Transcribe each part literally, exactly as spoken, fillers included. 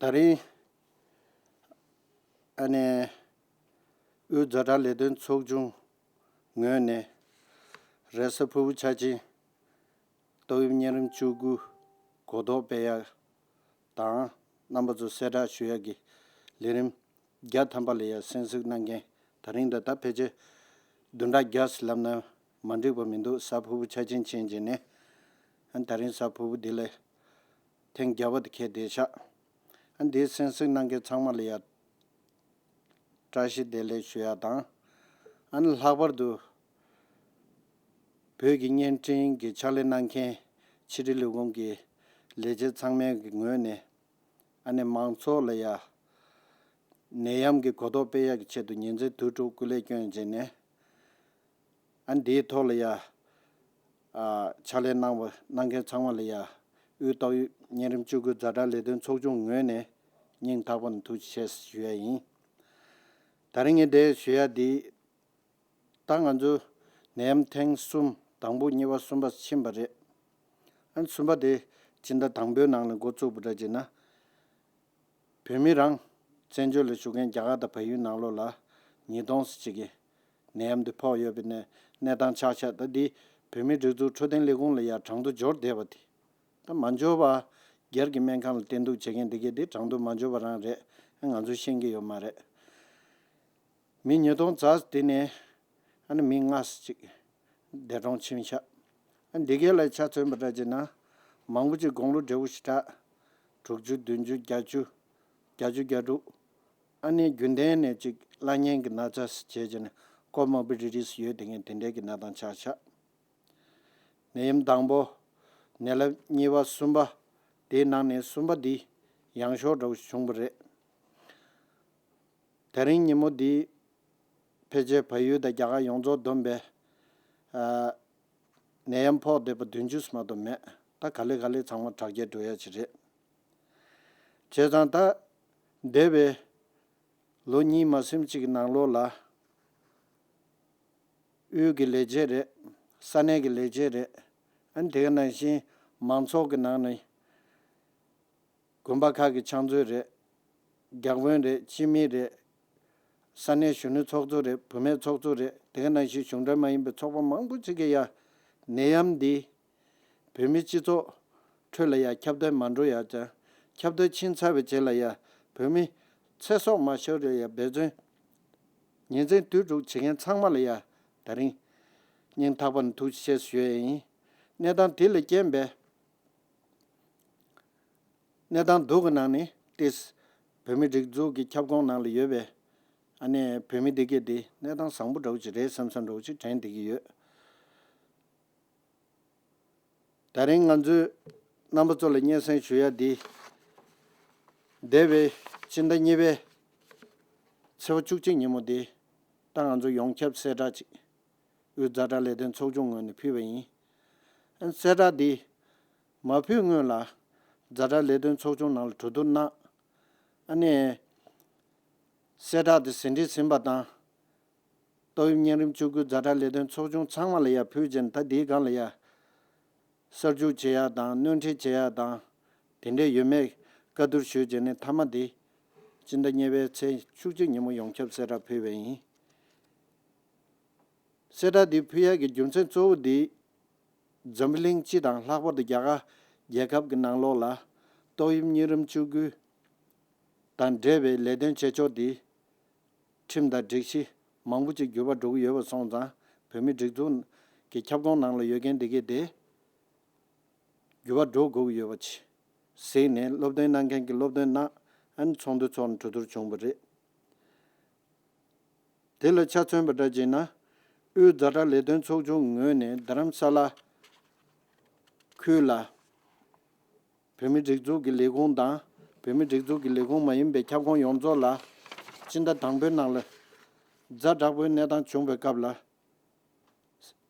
ད་རིང་ཨ་ནེ་དབུས་ཛ་དྲག་ལས་དོན་ཚོགས་ཆུང་ངོས་ནས་རེས་གཟའ་ཕུར་བུ་འཆར་ཅན་ཏོག་དབྱིབས་གཉན་རིམས་བཅུ་དགུ་གོ་རྟོགས་སྤེལ་ཡག་དང་རྣམ་པ་ཚོ་གསལ་བསྒྲགས་ཞུ་ཡག་གི་ལས་རིམ་བརྒྱ་ཐམ་པ་ལ་ཡང་གསན་གཟིགས་གནང་མཁན། ད་རིང་ད་ལྟ་ཕལ་ཆེར་བདུན་ཕྲག་བརྒྱ་ཟེར་ལབ་ན་མ་འགྲིག་པ་མི་འདུག་གཟའ་ཕུར་བུ་འཆར་ཅན་ཕྱིན་རྗེས་ནས་ཨ་ད་རིང་གཟའ་ཕུར་བུ་འདི་ལ་ཐེངས་བརྒྱ་པ་དེ་འཁེལ་བསྡད་ཤག་ཨ་འདིའི་གསན་གཟིགས་གནང་མཁན་ཚང་མ་ལ་ཡང་བཀྲ་ཤིས་བདེ་ལེགས་ཞུ་ཡག་དང་། ཨ་ནི་ལྷག་པར་དུ་བོད་ཀྱི་བརྙན་འཕྲིན་གྱི་ཕྱག་ལས་གནང་མཁན་ཕྱི་དྲིལ་ལས་ཁུངས་ཀྱི་ལས་བྱེད་ཚང་མའི་གི་ངོས་ནས་ཨ་ནི་མང་ཚོགས་ལ་ཡང་ནད་ཡམས་ཀྱི་གོ་རྟོགས་སྤེལ་ཡག་གི་ཆེད་དུ་ཉིན་མཚན་དུས་དྲུག་སྐུ་ལས་བསྐྱོན་བྱས་ནས་ཨ་འདིའི་ཐོག་ལ་ཡ། ཨ་ཕྱག་ལས་གནང་བ་གནང་མཁན་ཚང་མ་ལ་ཡ། དབུས་ཏོག་དབྱིབས་གཉན་རིམས་བཅུ་དགུ་ཛ་དྲག་ལས་དོན་ཚོགས་ཆུང་ངོས་ནས་སྙིང་ཐག་པ་ནས་ཐུགས་རྗེ་ཆེ་ཞུ་ཡ་ཡིན། ད་རིང་ངས་འདིར་ཞུ་ཡ་འདི། ད་ང་ཚོ་ནད་ཡམས་ཐེངས་གསུམ་དང་པོ་གཉིས་པ་གསུམ་པ་ཕྱིན་པ་རེད། ཨ་གསུམ་པ་དེ་སྤྱི་ཟླ་དང་པོའི་ནང་ལ་འགོ་བཙུགས་པ་འདྲ་བྱས་ན། བོད་མི་རང་བཙན་བྱོལ་ལ་བཞུགས་མཁན་རྒྱ་གར་དང་བལ་ཡུལ་ནང་ལོགས་ལ་ཉིས་སྟོང་ཙམ་ཅིག་གི་ནད་ཡམས་འདི་ཕོག་ཡོད་པའི་གནས་གནས་སྟངས་ཆགས་ཤག་ད་འདི་བོད་མིའི་སྒྲིག་འཛུགས་འཕྲོད་བསྟེན་ལས་ཁུངས་ལ་ཡང་གྲངས་ཐོ་འབྱོར་བསྡད་པ་དེ། ད་མ་འབྱོར་བ་སྒེར་གྱི་སྨན་ཁང་ལ་བསྟེན་གཏུགས་བྱེད་མཁན་འདི་གས་འདི་གྲངས་ཐོ་མ་འབྱོར་བ་རང་རེད། ང་ཚོས་ཤེས་ཀྱི་ཡོད་མ་རེད། མི་ཉིས་སྟོང་ཙམ་དེ་ནས་ཨ་ནི་མི་ལྔ་ཙམ་ཅིག་འདས་གྲོངས་ཕྱིན་ཤག་ཨ་འདི་གའི་ལ་ཆ་མཚོན་པ་འདྲ་བྱས་ན་མང་པོ་ཅིག་དགུང་ལོ་བགྲེས་པོ་ཞེ་དྲག་དྲུག་ཅུ་བདུན་ཅུ་བརྒྱད་ཅུ་བརྒྱད་ཅུ་གྱ་དྲུག་ཨ་ནི་རྒྱུན་ལྡན་ནས་ཅིག་བླ་གཉན་གྱི་ན་ཚ་བྱས་བྱས་ནས་ཀོ་མོར་བི་ཌི་ཊི་སི་ཡོད་དེ་ངས་དེ་འདྲའི་གི་གནས་སྟངས་ཆགས་ཤག་ནད་ཡམས་དང་པོ། ནད་རླབས་གཉིས་པ་གསུམ་པ། དེའི་ནང་ནས་གསུམ་པ་འདི་ཡང་ཤོས་འདྲ་བོ་བྱུང་བ་རེད། དེ་རིང་ཉིན་མོ་འདི་ཕལ་ཆེར་བལ་ཡུལ་དང་རྒྱ་གར་ཡོངས་རྫོགས་བསྡོམས་པས་ཨ་ནད་ཡམས་ཕོག་བསྡད་པ་བདུན་ཅུ་མ་གཏོགས་མེད། ད་ག་ལེ་ག་ལེ་ཚང་མ་དྲག་སྐྱེད་འགྲོ་ཡ་ཅིག་རེད། བྱས་ཙང་ད་འདས་པའི་ལོ་གཉིས་མ་ཟིན་གཅིག་གི་ནང་ལོགས་ལ་དབུས་ཀྱི་ལས་བྱེད་རེད། ས་གནས་ཀྱི་ལས་བྱེད་རེད། ཨ་ནི་དེ་ག་ནང་བཞིན་མང་ཚོགས་ཀྱི་ནང་ནས་དགོན་པ་ཁག་གི་ཕྱག་མཛོད་རེད། བརྒྱུད་དཔོན་རེད། སྤྱི་མི་རེད། ས་གནས་གཞོན་ནུ་ཚོགས་གཙོ་རེད། བུད་མེད་ཚོགས་གཙོ་རེད། དེ་ག་ནང་བཞིན་གཞུང་འབྲེལ་མ་ཡིན་པའི་ཚོགས་པ་མང་པོ་ཅིག་གིས་ཡ་ནད་ཡམས་འདི་བོད་མི་སྤྱི་ཚོགས་ཁྲོད་ལ་ཡ་ཁྱབ་གདལ་མ་འགྲོ་ཡ་ཅང་། ཁྱབ་གདལ་ཕྱིན་ཚར་བའི་རྗེས་ལ་ཡ་བོད་མི་ཚེ་སྲོག་མ་ཤོར་ཡ་འབད་བརྩོན་ཉིན་མཚན་དུས་དྲུག་བྱེད་མཁན་ཚང་མ་ལ་ཡ་ད་རིང་སྙིང་ཐག་པ་ནས་ཐུགས་རྗེ་ཆེ་ཞུ་ཡ་ཡིན། གནས་སྟངས་དེ་ལས་རྐྱེན་པས། གནས་སྟངས་སྡུག་གི་ནང་ནས་ཏིས་བོད་མི་སྒྲིག་འཛུགས་ཀྱི་ཁྱབ་ཁོངས་ནང་ལ་ཡོད་པའི་ཨ་ནེ་བོད་མི་འདི་གས་འདི་གནས་སྟངས་བཟང་པོ་འདྲ་བོ་ཅིག་རེད་བསམ་བསམ་འདྲ་བོ་ཅིག་དྲན་བསྡད་ཀྱི་ཡོད། ད་རིང་ང་ཚོས་རྣམ་པ་ཚོ་ལ་སྙན་སེང་ཞུ་ཡ་འདི། འདས་པའི་ཕྱི་ཟླ་གཉིས་པའི་ཚེས་པ་བཅུ་གཅིག་ཉིན་མོ་འདི་ད་ང་ཚོ་ཡོངས་ཁྱབ་གསལ་བསྒྲགས་ཅིག་དབུས་ཛ་དྲག་ལས་དོན་ཚོགས་ཆུང་ངོས་ནས་ཕུལ་བ་ཡིན། ཨ་གསལ་བསྒྲགས་འདི་མ་ཕུལ་སྔོན་ལ་ཛ་དྲག་ལས་དོན་ཚོགས་ཆུང་ནང་ལ་གྲོས་བསྡུར་གནང་། ཨ་ནི་གསལ་བསྒྲགས་འདི་ཟིན་བྲིས་ཟིན་པ་དང་། ཏོག་དབྱིབས་གཉན་རིམས་བཅུ་དགུ་ཛ་དྲག་ལས་དོན་ཚོགས་ཆུང་ཚང་མ་ལ་ཡ་ཕུལ་རྗེས་ད་འདིའི་སྒང་ལ་ཡ་གསར་འཇུག་བྱེད་ཡ་དང་སྣོན་འཕྲི་བྱེད་ཡ་དང་དེ་འདྲས་ཡོད་མེད་བཀའ་བསྡུར་ཞུས་རྗེས་ནས་མཐའ་མ་འདི་སྤྱི་ཟླ་གཉིས་པའི་ཚེས་བཅུ་གཅིག་ཉིན་མོ་ཡོངས་ཁྱབ་གསལ་བསྒྲགས་ཕུལ་བ་ཡིན། གསལ་བསྒྲགས་འདི་ཕུལ་ཡ་གི་རྒྱུ་མཚན་གཙོ་བོ་འདི་འཛམ་བུ་གླིང་སྤྱི་དང་ལྷག་པར་དུ་རྒྱ་གར་རྒྱལ་ཁབ་ཀྱི་ནང་ལོགས་ལ་ཏོག་དབྱིབས་གཉན་རིམས་བཅུ་དགུ་དང་འབྲེལ་བའི་ལས་དོན་བྱེད་ཕྱོགས་འདི་ཁྲིམས་དང་སྒྲིག་གཞི་མང་པོ་ཅིག་འགྱུར་བ་འགྲོ་གི་ཡོད་པ་སོང་ཙང་བོད་མི་སྒྲིག་འཛུགས་ཀྱི་ཁྱབ་ཁོངས་ནང་ལ་ཡོད་མཁན་འདི་གས་དེ་འགྱུར་བ་འགྲོ་དགོས་ཀྱི་ཡོད་པ་ཅིག་གཟིགས་ནས་སློབ་སྟོན་གནང་མཁན་གྱི་སློབ་སྟོན་གནང་། ཨ་ནི་ཚོགས་འདུ་ཚོགས་ནས་གྲོས་བསྡུར་བྱུང་བ་རེད། དེ་ལ་ཆ་མཚོན་པ་འདྲ་བྱས་ན། དབུས་ཛ་དྲག་ལས་དོན་ཚོགས་ཆུང་ངོས་ནས་རྡ་རམ་ས་ལ་ཁུལ་ལ་བོད་མི་སྒྲིག་འཛུགས་ཀྱི་ལས་ཁུངས་དང་བོད་མི་སྒྲིག་འཛུགས་ཀྱི་ལས་ཁུངས་མ་ཡིན་པའི་ཁྱབ་ཁོངས་ཡོངས་རྫོགས་ལ་སྤྱི་ཟླ་དང་པོའི་ནང་ལ་ཛ་དྲག་པོའི་གནས་སྟངས་བྱུང་བའི་སྐབས་ལ་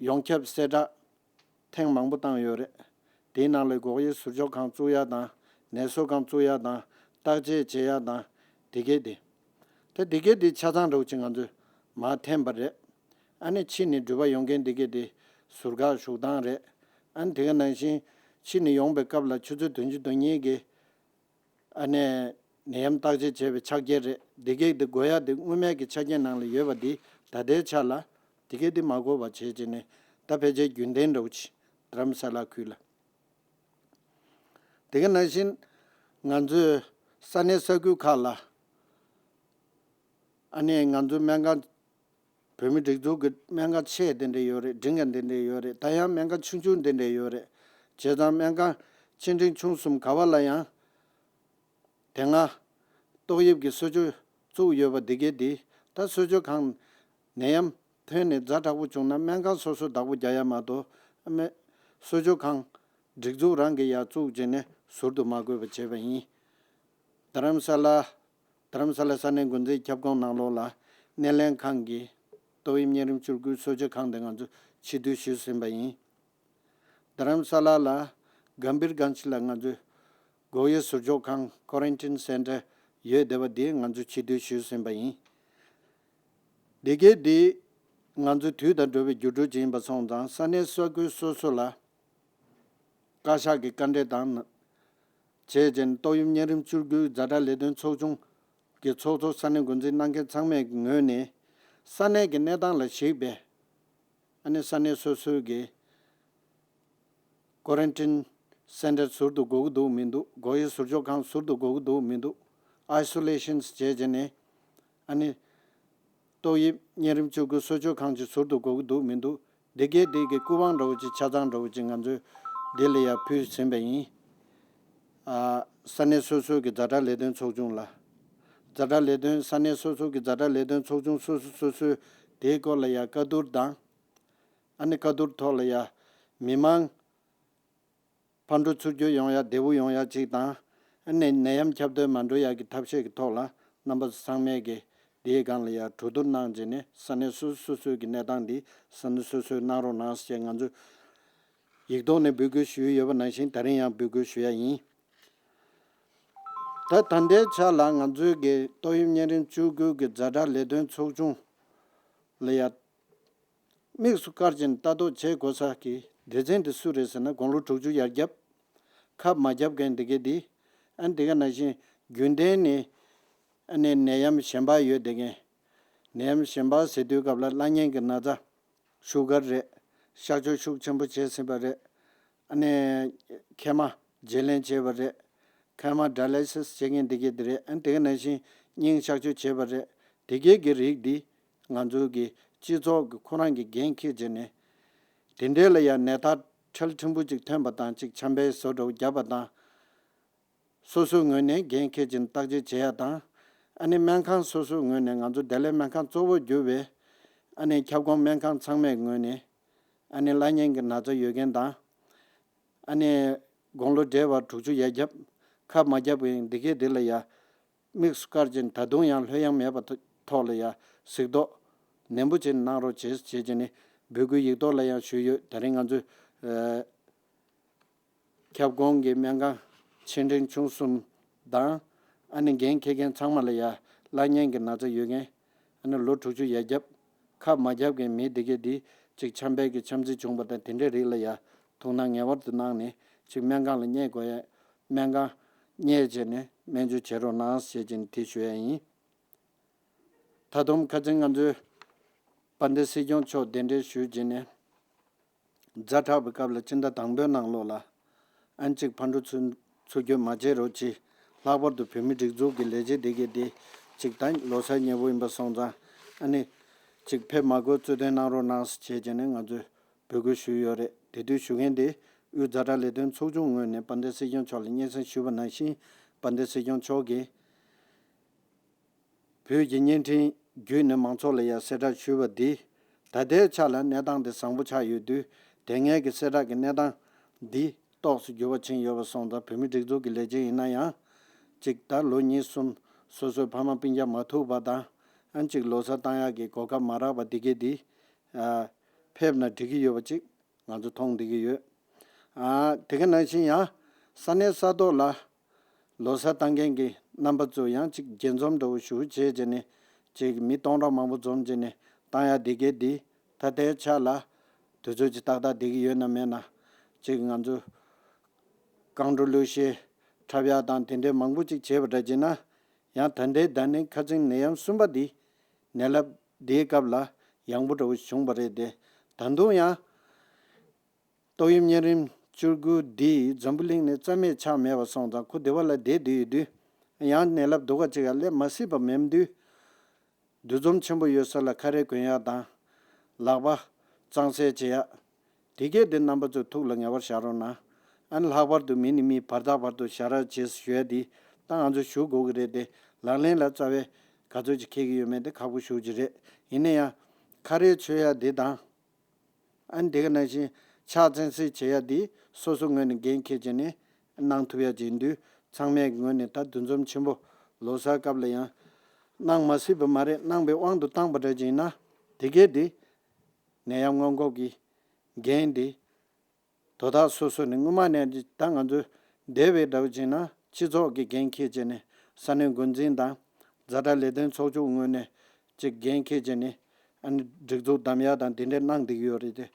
ཡོངས་ཁྱབ་གསལ་བསྒྲགས་ཐེངས་མང་པོ་བཏང་ཡོད་རེད། དེའི་ནང་ལ་སྒོག་དབྱེ་ཟུར་འཇོག་ཁང་བཙུགས་ཡ་དང་ནད་གསོ་ཁང་བཙུགས་ཡ་དང་བརྟག་དཔྱད་བྱེད་ཡ་དང་དེ་གས་དེ། ད་དེ་གས་དེ་ཆ་ཚང་འདྲ་བོ་ཅིག་ང་ཚོས་མར་འཐེན་པ་རེད། ཨ་ནི་ཕྱི་ནས་འགྲུལ་པ་ཡོང་མཁན་དེ་གས་དེ་ཟུར་བཀག་བཞུགས་སྟངས་རེད། ཨ་ནི་དེ་ག་ནང་བཞིན་ཕྱི་ནས་ཡོང་པའི་སྐབས་ལ་ཆུ་ཚོད་བདུན་ཅུ་དོན་གཉིས་ཀྱི་ཨ་ནི་ ནད་ཡམས་བརྟག་དཔྱད་བྱས་པའི་ཕྱག་འཁྱེར་རེད། འདི་གས་དེ་དགོས་ཡ་དེ་སྔོན་མའི་གི་ཆ་རྐྱེན་ནང་ལ་ཡོད་པ་འདི་ད་ལྟའི་ཆ་ལ་འདི་གས་དེ་མ་དགོས་པ་བྱས་བྱས་ནས་ད་ཕལ་ཆེར་རྒྱུན་ལྡན་འདྲ་བོ་ཅིག་དྷ་རམ་ས་ལ་ཁུལ་ལ། དེ་ག་ནང་བཞིན་ང་ཚོའི་ས་གནས་ས་ཁུལ་ཁག་ལ་ཨ་ནི་ང་ཚོའི་སྨན་ཁང་བོད་མི་སྒྲིག་འཛུགས་ཀྱི་སྨན་ཁང་ཆེ་དེ་འདྲ་ཡོད་རེད། འབྲིང་ག་དེ་འདྲ་ཡོད་རེད། ད་ཡང་སྨན་ཁང་ཆུང་ཆུང་དེ་འདྲ་ཡོད་རེད། བྱས་ཙང་སྨན་ཁང་ཆེ་འབྲིང་ཆུང་གསུམ་ག་བ་ལ་ཡང་དེ་སྔ་ཏོག་དབྱིབས་ཀྱི་གསོ་བཅོས་བཙུགས་ཡོད་པ་འདི་གས་འདི་ད་གསོ་བཅོས་ཁང་ནད་ཡམས་ཐོན་ནས་ཛ་དྲག་པོ་བྱུང་ན་སྨན་ཁང་སོ་སོ་བདག་པོ་རྒྱག་ཡ་མ་གཏོགས་སྨན་གསོ་བཅོས་ཁང་སྒྲིག་འཛུགས་རང་གིས་ཡར་བཙུགས་བྱས་ནས་ཟུར་དུ་མ་བགོས་པ་བྱས་པ་ཡིན། རྡ་རམ་ས་ལ། རྡ་རམ་ས་ལ་ས་གནས་འགོ་འཛིན་ཁྱབ་ཁོངས་ནང་ལོགས་ལ་སྣེ་ལེན་ཁང་གི་ཏོག་དབྱིབས་གཉན་རིམས་བཅུ་དགུའི་གསོ་བཅོས་ཁང་དེ་ང་ཚོས་ཕྱིར་བསྡུ་ཞུས་ཟིན་པ་ཡིན། རྡ་རམ་ས་ལ་ལ་གམ་བིར་གྷན་ཇི་ལ་ང་ཚོས་སྒོ་དབྱེ་ཟུར་འཇོག་ཁང་ཀོ་རན་ཊིན་སེན་ཊར་ཡོད་བསྡད་པ་དེ་ང་ཚོས་ཕྱིར་བསྡུ་ཞུས་ཟིན་པ་ཡིན། འདི་གས་འདི་ང་ཚོའི་དུས་དང་འགྲོ་བའི་འགྱུར་འགྲོས་ཅིག་ཡིན་པ་སོང་ཙང་ས་གནས་ས་ཁུལ་སོ་སོ་ལ་བཀའ་ཤག་གི་བཀའ་འབྲེལ་དང་བྱས་རྗེས་ཏོག་དབྱིབས་གཉན་རིམས་བཅུ་དགུའི་ཛ་དྲག་ལས་དོན་ཚོགས་ཆུང་གི་ཚོགས་གཙོ་ས་གནས་འགོ་འཛིན་གནང་མཁན་ཚང་མའི་ངོས་ནས་ས་གནས་ཀྱི་གནས་སྟངས་ལ་གཞིགས་པའི་ཨ་ནི་ས་གནས་སོ་སོའི་གི་ཀོ་རན་ཊིན་སེན་ཊར་ཟུར་དུ་དགོས་ཀྱི་འདུག་མི་འདུག་སྒོ་དབྱེ་ཟུར་འཇོག་ཁང་ཟུར་དུ་དགོས་ཀྱི་འདུག་མི་འདུག་ཨའི་སོ་ལེ་ཤན་བྱས་རྗེས་ནས་ཨ་ནི་ཏོག་དབྱིབས་གཉན་རིམས་བཅུ་དགུ་གསོ་བཅོས་ཁང་ཅིག་ཟུར་དུ་དགོས་ཀྱི་འདུག་མི་འདུག་འདི་གས་འདི་གི་སྐུ་དབང་འདྲ་བོ་ཅིག་ཆ་ཚང་འདྲ་བོ་ཅིག་ང་ཚོས་འདི་ལ་ཡར་ཕུལ་ཟིན་པ་ཡིན། ཨ། ས་གནས་སོ་སོའི་གི་ཛ་དྲག་ལས་དོན་ཚོགས་ཆུང་ལ། ཛ་དྲག་ལས་དོན་ས་གནས་སོ་སོའི་གི་ཛ་དྲག་ལས་དོན་ཚོགས་ཆུང་སོ་སོ་སོ་སོའི་དེའི་སྐོར་ལ་ཡར་བཀའ་བསྡུར་དང་། ཨ་ནི་བཀའ་བསྡུར་ཐོག་ལ་ཡར་མི་མང་ཕར་འགྲོ་ཚུར་རྒྱུག་ཡོང་ཡ་བདེ་པོ་ཡོང་ཡ་ཅིག་དང་། ཨ་ནི་ནད་ཡམས་ཁྱབ་གདལ་མ་འགྲོ་ཡ་གི་ཐབས་ཤེས་ཀྱི་ཐོག་ལ་རྣམ་པ་ཚོ་ཚང་མས་ཀྱི་དེའི་སྒང་ལ་ཡར་གྲོས་བསྡུར་གནང་རྗེས་ནས་ས་གནས་སོ་སོ་སོ་སོའི་གི་གནས་སྟངས་འདི་ས་གནས་སོ་སོས་གནང་རོགས་གནང་ཞེས་ང་ཚོས་ཡིག་ཐོག་ནས་འབོད་སྐུལ་ཞུས་ཡོད་པ་ནང་བཞིན་ད་རིང་ཡང་འབོད་སྐུལ་ཞུ་ཡ་ཡིན། ད་ད་ལྟའི་ཆ་ལ་ང་ཚོའི་གི་ཏོག་དབྱིབས་གཉན་རིམས་བཅུ་དགུ་གི་ཛ་དྲག་ལས་དོན་ཚོགས་ཆུང་ལ་ཡ་དམིགས་སུ་བཀར་ཅིང་ལྟ་རྟོག་བྱེད་དགོས་ས་གི་སྡེ་ཚན་དེ་སུ་རེད་ཟེར་ན་དགུང་ལོ་དྲུག་ཅུ་ཡར་རྒྱབ། ཁབ་མ་བརྒྱབ་མཁན་དེ་གས་དེ། ཨ་ནི་དེ་ག་ནང་བཞིན་རྒྱུན་ལྡན་ནས་ཨ་ནི་ནད་ཡམས་གཞན་པ་ཡོད་བསྡད་མཁན། ནད་ཡམས་གཞན་པ་ཟེར་དུས་སྐབས་ལ་བླ་གཉན་གྱི་ན་ཚ། ཤུ་གར་རེད། གཤག་བཅོས་ཤུགས་ཆེན་པོ་བྱས་ཟིན་པ་རེད། ཨ་ནི་མཁལ་མ་བརྗེ་ལེན་བྱས་པ་རེད། མཁལ་མ་ཌ་ཡ་ལི་སིས་བྱེད་མཁན་དེ་གས་དེ་རེད། ཨ་ནི་དེ་ག་ནང་བཞིན་སྙིང་གཤག་བཅོས་བྱས་པ་རེད། དེ་གས་ཀྱི་རིགས་འདི་ང་ཚོའི་གི་སྤྱི་ཚོགས་ཀྱི་ཁོ་རང་གི་འགན་འཁྱེར་བྱས་ནས་དེ་འདྲའི་ལ་ཡང་ནད་རྟགས་ཁྲལ་ཕྲན་བུ་ཅིག་ཐོན་པ་དང་ཅིག་ཆམ་པའི་བཟོ་འདྲ་བོ་བརྒྱབ་པ་དང་། སོ་སོའི་ངོས་ནས་འགན་འཁྱེར་ཅིང་བརྟག་དཔྱད་བྱེད་ཡ་དང་། ཨ་ནི་སྨན་ཁང་སོ་སོའི་ངོས་ནས་ང་ཚོ་བདེ་ལེགས་སྨན་ཁང་གཙོ་བོར་གྱུར་པའི་ཨ་ནི་ཁྱབ་ཁོངས་སྨན་ཁང་ཚང་མའི་ངོས་ནས་ཨ་ནི་བླ་གཉན་གྱི་ན་ཚ་ཡོད་མཁན་དང་། ཨ་ནི་དགུང་ལོ་བགྲེས་པ་དྲུག་ཅུ་ཡར་རྒྱབ། ཁབ་མ་བརྒྱབ་པའི་འདི་གས་འདི་ལ་ཡ་དམིགས་སུ་བཀར་ཅིང་ད་དུང་ཡང་ལྷོད་ཡངས་མེད་པ་ཐོག་ལ་ཡ་གཟིགས་རྟོག་ནན་པོ་བྱས་གནང་རོགས་བྱེད་ཅེས་བྱས་ནས་འབོད་སྐུལ་ཡིག་ཐོག་ལ་ཡང་ཞུས་ཡོད། དེ་རིང་ང་ཚོས། ཨ། ཁྱབ་ཁོངས་ཀྱི་སྨན་ཁང་ཆེ་འབྲིང་ཆུང་གསུམ་དང་། ཨ་ནི་འགན་འཁྱེར་མཁན་ཚང་མ་ལ་ཡ་བླ་གཉན་གྱི་ན་ཚ་ཡོད་མཁན། ཨ་ནི་ལོ་དྲུག་ཅུ་ཡར་རྒྱབ། ཁབ་མ་བརྒྱབ་མཁན་མི་དེ་གས་འདི་གཅིག་ཆམ་པའི་གི་ཆམ་རྩིས་བྱུང་བ་དང་དེ་འདྲའི་རིགས་ལ་ཡ་ཐུགས་སྣང་ངེས་པར་དུ་གནང་ནས་གཅིག་སྨན་ཁང་ལ་སྙེལ་དགོས་ཡ། སྨན་ཁང་སྙེལ་བྱས་ནས་སྨན་བཅོས་བྱེད་རོགས་གནང་ཞེས་བྱས་ནས་དེ་ཞུ་ཡ་ཡིན། ད་དུང་ཁ་སང་ང་ཚོའི་དཔལ་ལྡན་སྲིད་སྐྱོང་མཆོག་གདན་འདྲེན་ཞུས་རྗེས་ནས། ཛ་དྲག་པའི་སྐབས་ལ་སྤྱི་ཟླ་དང་པོའི་ནང་ལོགས་ལ་ཨན་གཅིག་ཕར་འགྲོ་ཚུར་ཚུར་རྒྱུག་མ་བྱེད་རོགས་གྱིས། ལྷག་པར་དུ་བོད་མི་སྒྲིག་འཛུགས་ཀྱི་ལས་བྱེད་དེ་གས་དེ་གཅིག་ད་ལོ་གསར་མཉེས་པོ་ཡིན་པ་སོང་ཙང་ཨ་ནི་གཅིག་ཕེབས་མ་དགོས་གཙོ་འདོན་གནང་རོགས་གནང་ཟེར་བྱས་བྱས་ནས་ང་ཚོས་འབོད་སྐུལ་ཞུས་ཡོད་རེད། དེ་དུས་ཞུ་མཁན་དེ་དབུས་ཛ་དྲག་ལས་དོན་ཚོགས་ཆུང་ངོས་ནས་དཔལ་ལྡན་སྲིད་སྐྱོང་མཆོག་ལ་སྙན་སེང་ཞུས་པ་ནང་བཞིན་དཔལ་ལྡན་སྲིད་སྐྱོང་མཆོག་གིས། བོད་ཀྱི་བརྙན་འཕྲིན་བརྒྱུད་ནས་མང་ཚོགས་ལ་ཡང་གསལ་བསྒྲགས་ཞུས་པ་འདི། ད་ལྟའི་ཆ་ལ་གནས་སྟངས་འདི་བཟང་པོ་ཆགས་ཡོད་དུས་དེ་སྔའི་གི་གསལ་བསྒྲགས་ཀྱི་གནས་སྟངས་འདི་ཏོག་ཙམ་འགྱུར་བ་ཕྱིན་ཡོད་པ་སོང་ཙང་བོད་མི་སྒྲིག་འཛུགས་ཀྱི་ལས་བྱེད་ཡིན་ན་ཡང་། གཅིག་ད་ལོ་གཉིས་གསུམ་སོ་སོའི་ཕ་མ་སྤུན་ཀྱག་མ་ཐུག་པ་དང་ཨ་གཅིག་ལོ་གསར་བཏང་ཡག་གི་གོ་སྐབས་མ་རག་པ་འདི་གས་འདི། ཨ། ཕེབས་ན་འགྲིག་གི་ཡོད་པ་གཅིག་ང་ཚོ་མཐོང་བསྡད་ཀྱི་ཡོད། ཨ། དེ་ག་ནང་བཞིན་ཡང་ས་གནས་ས་ཐོག་ལ་ལོ་གསར་བཏང་མཁན་གྱི་རྣམ་པ་ཚོ་ཡང་གཅིག་མཇལ་འཛོམས་འདྲ་བོ་ཞུ་བྱས་བྱས་ནས་གཅིག་མི་སྟོང་ཕྲག་མང་པོ་འཛོམས་བྱས་ནས་བཏང་ཡག་དེ་གས་འདི་ད་ལྟའི་ཆ་ལ་དུས་ཚོད་ཀྱི་ཏག་ཏག་བསྡད་ཀྱི་ཡོད་ན་མེད་ན་གཅིག་ང་ཚོ་རྐང་བྲོ་གླུ་གཞས་འཁྲབ་ཡག་དང་དེ་འདྲའི་མང་པོ་གཅིག་བྱས་པ་འདྲ་བྱས་ན་ ཡང་ད་ལྟའི་ཟླ་ནི་ཁ་ཚིག་ནད་ཡམས་གསུམ་པ་འདི་ནད་རླབས་འདིའི་སྐབས་ལ་ཡང་པོ་འདྲ་བོ་བྱུང་བ་རེད་དེ། ད་དུང་ཡང་ཏོག་དབྱིབས་གཉན་རིམས་བཅུ་དགུ་འདི་འཛམ་བུ་གླིང་ནས་རྩ་མེད་ཆགས་མེད་པ་སོང་ཙང་ཁོ་བདེ་བ་ལ་བསྡད་བསྡད་ཡོད་དུས། ཡང་ནད་རླབས་སྡུག་ག་ཅིག་ཡར་སླེབས་མ་སྲིད་པ་མེད་དུས། འདུ་འཛོམས་ཆེན་པོ་ཡོད་ས་ལ་ཁ་རས་གོན་ཡག་དང་། ལག་པ་གཙང་སེལ་བྱེད་ཡག་དེ་གས་དེ་རྣམ་པ་ཚོས་ཐུགས་ལ་ངེས་པར་བཞག་རོགས་གནང་། ཨ་ནི་ལྷག་པར་དུ་མི་ནས་མི་བར་ཐག་བར་དུ་ཞབས་བྲོ་བྱེད་ཞུ་ཡ་དེ་ད་ང་ཚོས་ཞུ་དགོས་ཀྱི་རེད་དེ། ལག་ལེན་ལ་རྩ་བའི་ག་ཚོད་ཅིག་འཁེལ་གྱི་ཡོད་མེད་དེ་ཁག་པོ་ཞེ་པོ་ཅིག་རེད། ཡིན་ན་ཡང་ཁ་རས་མཆོད་ཡ་དེ་དང་། ཨ་ནི་དེ་ག་ནང་བཞིན་ཕྱག་འཚལ་སྲིད་བྱེད་ཡ་དེ་སོ་སོ་ངོས་ནས་འགན་འཁྱེར་བྱས་ནས་གནང་ཐུབ་ཡ་ཅིག་ཡིན་དུས། ཚང་མའི་ངོས་ནས་ད་འདུ་འཛོམས་ཆེན་པོ་ལོ་གསར་སྐབས་ལ་ཡང་གནང་མ་སྲིད་པ་མ་རེད། གནང་པའི་དབང་དུ་བཏང་པ་འདྲ་ཅིག་ཡིན་ན་དེ་གས་དེ་ནད་ཡམས་སྔོན་འགོག་གི་འགན་དེ་དོ་བདག་སོ་སོ་ནས་སྔོན་མ་ནས་ད་ང་ཚོ་འདས་པའི་འདྲ་བོ་བྱས་ན་སྤྱི་ཚོགས་ཀྱི་འགན་འཁྱེར་བྱས་ནས་ས་གནས་འགོ་འཛིན་དང་ཛ་དྲག་ལས་དོན་ཚོགས་ཆུང་ངོས་ནས་ཅིག་འགན་འཁྱེར་བྱས་ནས་ཨ་ནི་སྒྲིག་འཛུགས་བདམས་ཡག་དང་དེ་འདྲས་གནང་བསྡད་ཀྱི་ཡོད་རེད་དེ།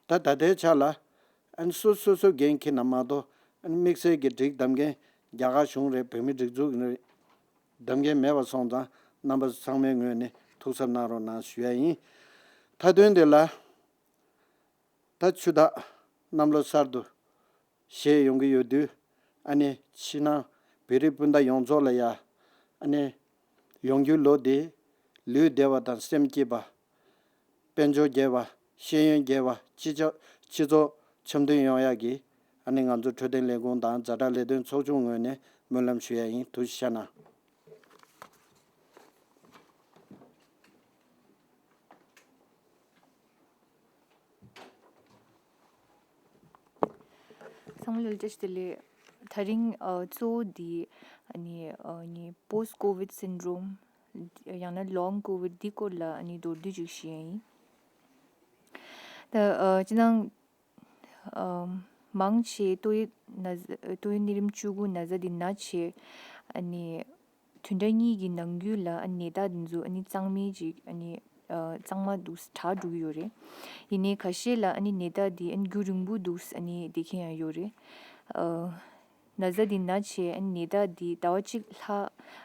ད་ད་ལྟའི་ཆ་ལ་ཨ་ནི་སོ་སོ་སོ་འགན་འཁྱེར་ན་མ་གཏོགས་ཨ་ནི་དམིགས་བསལ་གྱི་སྒྲིག་བདམས་མཁན་རྒྱ་གར་གཞུང་རེད། བོད་མིའི་སྒྲིག་འཛུགས་རེད། བདམས་མཁན་མེད་པ་སོང་ཙང་རྣམ་པ་ཚོ་ཚང་མའི་ངོས་ནས་ཐུགས་གཟབ་གནང་རོགས་གནང་ཞུ་ཡ་ཡིན། མཐའ་དོན་དེ་ལ། ད་ཆུ་སྟག་གནམ་ལོ་གསར་དུ་བཞད་ཡོང་གི་ཡོད་དུས། ཨ་ནི་ཕྱི་ནང་བོད་རིགས་སྤུན་ཟླ་ཡོངས་རྫོགས་ལ་ཡ། ཨ་ནི་ཡོང་རྒྱུའི་ལོ་འདི་ལུས་བདེ་བ་དང་སེམས་སྐྱིད་པ། དཔལ་འབྱོར་རྒྱས་པ། ཤེས་ཡོན་རྒྱས་པ། སྤྱི་ཚོགས་སྤྱི་ཚོགས་འཆམ་མཐུན་ཡོང་ཡག་གི་ཨ་ནི་ང་ཚོ་འཕྲོད་བསྟེན་ལས་ཁུངས་དང་ཛ་དྲག་ལས་དོན་ཚོགས་ཆུང་ངོས་ནས་སྨོན་ལམ་ཞུ་ཡ་ཡིན། ཐུགས་རྗེ་ཆེ་གནང་། སང་ལོ་བཀྲ་ཤིས་བདེ་ལེགས། ད་རིང་ཨ་གཙོ་བོ་འདི་ཨ་ནི་ཨ་ནི་post covid syndrome ཡང་ན་long covid འདི་སྐོར་ལ་ཨ་ནི་མདོར་བསྡུས་ཅིག་ཞུ་ཡ་ཡིན། ད་ཨ་སྤྱིར་བཏང་ཨ་མང་ཆེ་ཏོག་དབྱིབས་ན་ཏོག་དབྱིབས་གཉན་རིམས་བཅུ་དགུ་ན་ཚ་འདི་ན་བྱས་ཨ་ནི་བདུན་ཕྲག་གཉིས་ཀྱི་ནང་རྒྱུད་ལ་ཨ་ནི་ནད་རྟགས་འདི་ཚོ་ཨ་ནི་གཙང་མའི་ཅིག་ཨ་ནི་ཨ་གཙང་མ་འདུག་དྲག་འགྲོ་གི་ཡོད་རེད། ཡིན་ནའི་ཁ་ཤས་ལ་ཨ་ནི་ནད་རྟགས་འདི་ཨ་ནི་རྒྱུན་རིང་པོ་འདུག་ཨ་ནི་བསྡད་མཁན་ཡང་ཡོད་རེད། ཨ་ན་ཚ་འདི་ན་བྱས་ཨ་ནི་ནད་རྟགས་འདི་ཟླ་བ་གཅིག་ལྷག་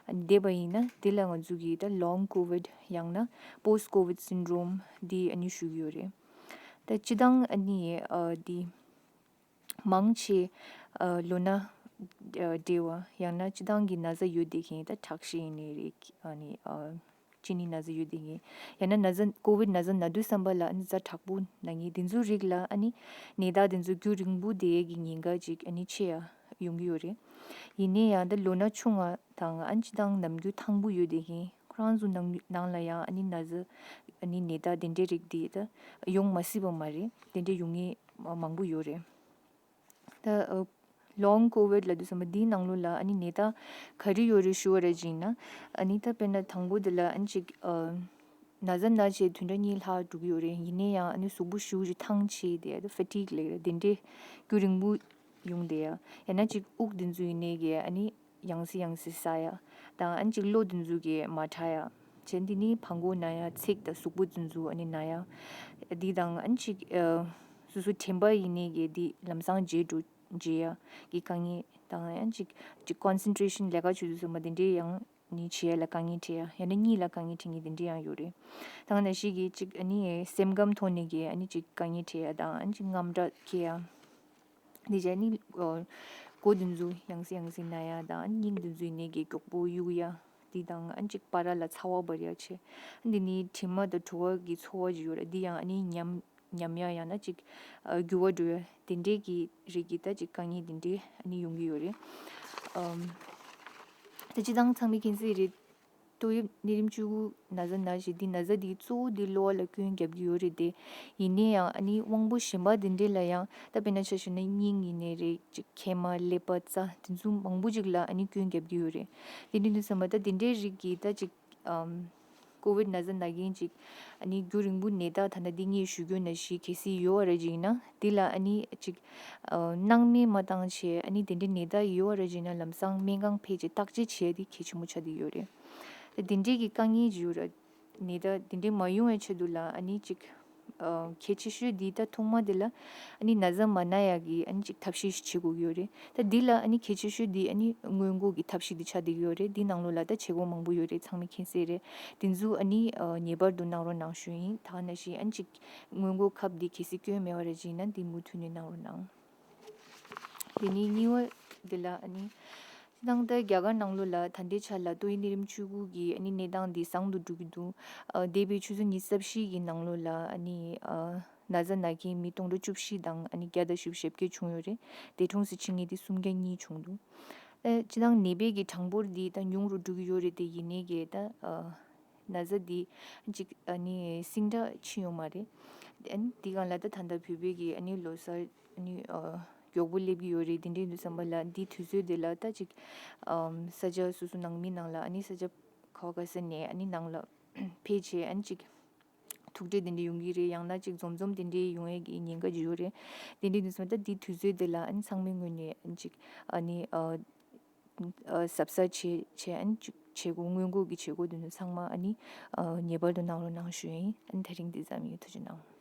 ཨ་ནི་བསྡད་པ་ཡིན་ན་དེ་ལ་ང་ཚོ་གིས་ད་long covid ཡང་ན་post covid syndrome འདི་ཨ་ནི་ཞུ་གི་ཡོད་རེད། ད་སྤྱིར་བཏང་ཨ་ནི་ཨ་འདི། མང་ཆེ་ཨ་ལོ་ན་ཨ་བགྲེས་པ་ཡང་ན་སྤྱིར་བཏང་གི་ན་ཚ་ཡོད་བསྡད་མཁན་ད་ཁྲག་ཤེད་ཡིན་ནའི་རེད། ཨ་ནི་ཨ་གཅིན་སྙི་ན་ཚ་ཡོད་བསྡད་མཁན་ཡང་ན་ན་ཚ་ཀོ་ཝིད་ན་ཚ་ན་དུས་ཙམ་པ་ལ་ཨ་ནི་ཚ་དྲག་པོ་ན་མཁན་དེ་ཚོའི་རིགས་ལ་ཨ་ནི་ནད་རྟགས་དེ་ཚོ་རྒྱུན་རིང་པོ་བསྡད་ཡས་ཀྱི་ཉེན་ཁ་ཅིག་ཨ་ནི་ཆེ་ཡ་ཡོང་གི་ཡོད་རེད། ཡིན་ནའི་ཡང་ད་ལོ་ན་ཆུང་བ་དང་ཨ་ནི་སྤྱིར་བཏང་ནམ་རྒྱུན་ཐང་པོ་ཡོད་བསྡད་མཁན་ཁོ་རང་ཚོ་ནང་ནང་ལ་ཡང་ཨ་ནི་ན་ཚ་ཨ་ནི་ནད་རྟགས་དེ་འདྲའི་རིགས་དེ་ད་ཡོང་མ་སྲིད་པ་མ་རེད། དེ་འདྲའི་ཡོང་མཁན་མང་པོ་ཡོད་རེད། ད་ཨ་long covid ལབ་དུས་ཙམ་པ་འདིའི་ནང་ལོགས་ལ་ཨ་ནི་ནད་རྟགས་ག་རེ་ཡོད་རེད་ཞུ་བ་རེད་ཅིག་ན། ཨ་ནི་ད་དཔེར་ན་དང་པོ་དེ་ལ་ཨ་ནི་ཅིག་ཨ་ན་ཚ་ན་བྱས་བདུན་ཕྲག་གཉིས་ལྷག་འགྲོ་གི་ཡོད་རེད། ཡིན་ནའི་ཡང་ཨ་ནི་གཟུགས་པོ་ཞེ་པོ་ཅིག་ཐང་ཆད་དེ་ད་fatigue ལབ་ཀྱི་རེད། དེ་འདྲའི་རྒྱུན་རིང་པོ་ཡོང་བསྡད་ཡ། ཡང་ན་ཅིག་དབུགས་དེ་ཚོ་ཡིན་ནའི་གི་ཨ་ནི་ཡང་སེ་ཡང་སེ་ཟ་ཡ་དང་ཨ་ནི་ཅིག་གློ་དེ་ཚོ་གི་མ་ཁྲག་ཡ། བྱས་འདི་ནི་བྲང་ཁོག་ན་ཡ། ཚིགས་དང་གཟུགས་པོ་དེ་ཚོ་ཨ་ནི་ན་ཡ། འདི་དང་ཨ་ནི་ཅིག་ཨ་སོ་སོ་དྲན་པ་ཡིན་ནའི་གི་འདི་ལམ་སང་བརྗེད་འགྲོ་བརྗེད་ཡ་གི་དཀའ་ངལ་དང་ཨ་ནི་ཅིག་ཅིག་concentration ལས་ཀ་བྱེད་དུས་ཙམ་པ་དེ་འདྲའི་ཡང་ནི་བྱེད་ཡ་ལ་དཀའ་ངལ་འཕྲད་ཡ། ཡང་ན་གཉིད་ལ་དཀའ་ངལ་འཕྲད་མཁན་དེ་འདྲའི་ཡང་ཡོད་རེད། དང་ན་ཞིག་གི་ཅིག་ཨ་ནི་སེམས་ཁམས་ཐོག་ནས་གི་ཨ་ནི་ཅིག་དཀའ་ངལ་འཕྲད་ཡ་དང་ཨ་ནི་ཅིག་དངངས་སྐྲག་སྐྱེ་ཡ། དེ་བྱས་ནི་ཨ་མགོ་དེ་ཚོ་ཡང་སེ་ཡང་སེ་ན་ཡ་དང་སྙིང་དེ་ཚོ་ཡིན་ནའི་གི་མགྱོགས་པོ་གཡུག་ཡ། དེ་དང་ཨ་ནི་ཅིག་བར་ལ་ཚ་བ་འབར་ཡ་བྱས། འདི་ནི་དྲི་མ་དང་བྲོ་བ་གི་ཚོར་བ་ཅིག་ཡོད་རེད། འདི་ཡང་ཨ་ནི་ཉམས་ཉམས་ཡ་ཡང་ན་ཅིག་ཨ་འགྱུར་བ་འགྲོ་ཡ་དེ་འདྲའི་གི་རིགས་ཀྱི་ད་ཅིག་དཀའ་ངལ་དེ་འདྲའི་ཨ་ནི་ཡོང་གི་ཡོད་རེད། ཨམ་ད་སྤྱིར་བཏང་ཚང་མས་མཁྱེན་གསལ་རེད། ཏོག་དབྱིབས་གཉན་རིམས་བཅུ་དགུ་ན་ཚ་ན་བྱས་འདི་ན་ཚ་འདི་གཙོ་བོ་འདི་གློ་བ་ལ་སྐྱོན་རྒྱབ་ཀྱི་ཡོད་རེད་དེ། ཡིན་ནའི་ཡང་ཨ་ནི་དབང་པོ་གཞན་པ་འདི་འདྲས་ལ་ཡང་ད་དཔེར་ན་ཆ་བཞག་ན་སྙིང་ཡིན་ནའི་རེད། ཅིག་མཁལ་མ་ཀླད་པ་རྩ་འདི་ཚོ་མང་པོ་ཅིག་ལ་ཨ་ནི་སྐྱོན་རྒྱབ་ཀྱི་ཡོད་རེད། དེ་འདྲ་འདུག་བསམ་པ་ད་འདི་འདྲའི་རིགས་ཀྱི་ད་ཅིག་ཨམ་ཀོ་ཝིད་ན་ཚ་ན་མཁན་ཅིག་ཨ་ནི་རྒྱུན་རིང་པོ་ནད་རྟགས་ད་ལྟ་འདི་ངས་ཞུ་རྒྱུ་ནང་བཞིན་གལ་སྲིད་ཡོད་པ་རེད་ཅིག་ཡིན་ན་འདི་ལ་ཨ་ནི་ཅིག་ཨ་སྣང་མེད་མ་བཏང་བྱས་ཨ་ནི་དེ་འདྲའི་ནད་རྟགས་ཡོད་པ་རེད་ཅིག་ཡིན་ན་ལམ་སང་སྨན་ཁང་ཕེབས་བྱས་བརྟག་དཔྱད་བྱས་ཏེ་གལ་ཆེན་པོ་ཆགས་བསྡད་ཡོད་རེད། དེ་འདྲའི་གི་དཀའ་ངལ་ཅིག་ཡོད་རེད། ནད་རྟགས་དེ་འདྲའི་མ་ཡོང་བའི་ཆེད་དུ་ལ་ཨ་ནི་ཅིག་ ཨ་གལ་ཆེ་ཤོས་འདི་ད་ཐོག་མ་འདི་ལ་ཨ་ནི་ན་ཚ་མ་ན་ཡག་གི་ཨ་ནི་ཅིག་ཐབས་ཤེས་ཤིག་བྱེད་དགོས་ཀྱི་ཡོད་རེད། ད་འདི་ལ་ཨ་ནི་གལ་ཆེ་ཤོས་འདི་ཨ་ནི་སྔོན་འགོག་གི་ཐབས་ཤེས་འདི་ཆགས་བསྡད་ཀྱི་ཡོད་རེད། འདི་ནང་ལོགས་ལ་ད་བྱེད་སྒོ་མང་པོ་ཡོད་རེད། ཚང་མས་མཁྱེན་གསལ་རེད། དེ་ཚོ་ཨ་ནི་ཨ་ངེས་པར་དུ་གནང་རོགས་གནང་ཞུ་ཡིན། ད་ནང་བཞིན་ཨ་ནི་ཅིག་སྔོན་འགོག་ཁབ་འདི་གལ་སྲིད་སྐྱོན་མེད་པ་རེད་བྱས་ན་འདི་མུ་མཐུད་ནས་གནང་རོགས་གནང་། དེ་ནས་གཉིས་པ་འདི་ལ་ཨ་ནི། སྤྱིར་བཏང་ད་རྒྱ་གར་ནང་ལོགས་ལ་ད་ལྟའི་ཆ་ལ་ཏོག་དབྱིབས་ནད་རིམས་བཅུ་དགུ་གི་ཨ་ནི་གནས་སྟངས་འདི་བཟང་དུ་འགྲོ་གི་འདུག་ཨ་འདས་པའི་ཆུ་ཚོད་ཉི་ཤུ་རྩ་བཞི་གི་ནང་ལོགས་ལ་ཨ་ནི་ཨ་ན་ཚ་ན་མཁན་མི་སྟོང་ཕྲག་བཅུ་བཞི་དང་ཨ་ནི་བརྒྱ་དང་བཞི་བཅུ་ཞེ་བརྒྱད་བྱུང་ཡོད་རེད། འདས་གྲོངས་སུ་ཕྱིན་མཁན་དེ་སུམ་བརྒྱ་གཉིས་བྱུང་འདུག་ཨ་སྤྱིར་བཏང་ནད་པའི་གི་གྲངས་འབོར་འདི་ད་ཉུང་རུ་འགྲོ་གི་ཡོད་རེད་དེ། ཡིན་ནའི་གི་ད་ཨ་ན་ཚ་འདི་ཅིག་ཨ་ནི་ཟིང་འདྲ་ཕྱིན་ཡོད་མ་རེད། ཨ་ནི་འདི་སྒང་ལ་ད་ད་ལྟ་བོད་པའི་གི་ཨ་ནི་ལོ་གསར་ཨ་ནི་ཨ་མགྱོགས་པོ་སླེབས་ཀྱི་ཡོད་རེད། དེ་འདྲའི་དུས་ཙམ་པ་ལ་འདི་དུས་ཚོད་དེ་ལ་ད་ཅིག་ཨམ་ས་ཆ་སོ་སོ་ནང་མི་ནང་ལ་ཨ་ནི་ས་ཆ་ག་བ་ག་ས་ནས་ཨ་ནི་ནང་ལ་ཕེབས་བྱས་ཨ་ནི་ཅིག་ཐུག་འཕྲད་དེ་འདྲ་ཡོང་གི་རེད། ཡང་ན་ཅིག་འཛོམས་འཛོམས་དེ་འདྲའི་ཡོང་ཡས་ཀྱི་ཉེན་ཁ་ཅིག་ཡོད་རེད། དེ་འདྲའི་དུས་ཙམ་པ་ད་འདི་དུས་ཚོད་དེ་ལ་ཨ་ནི་ཚང་མའི་ངོས་ནས་ཨ་ནི་ཅིག་ཨ་ནི་ཨ་ཨ་གཟབ་གཟབ་བྱས་བྱས་ཨ་ནི་ཅིག་བྱེད་སྒོ་སྔོན་འགོག་གི་བྱེད་སྒོ་དེ་ཚོ་ཚང་མ་ཨ་ནི་ཨ་ངེས་པར་དུ་གནང་རོགས་གནང་ཞུ་ཡིན། ཨ་ནི་དེ་རིང་འདི་ཙམ་ཡིན། ཐུགས་རྗེ་གནང་།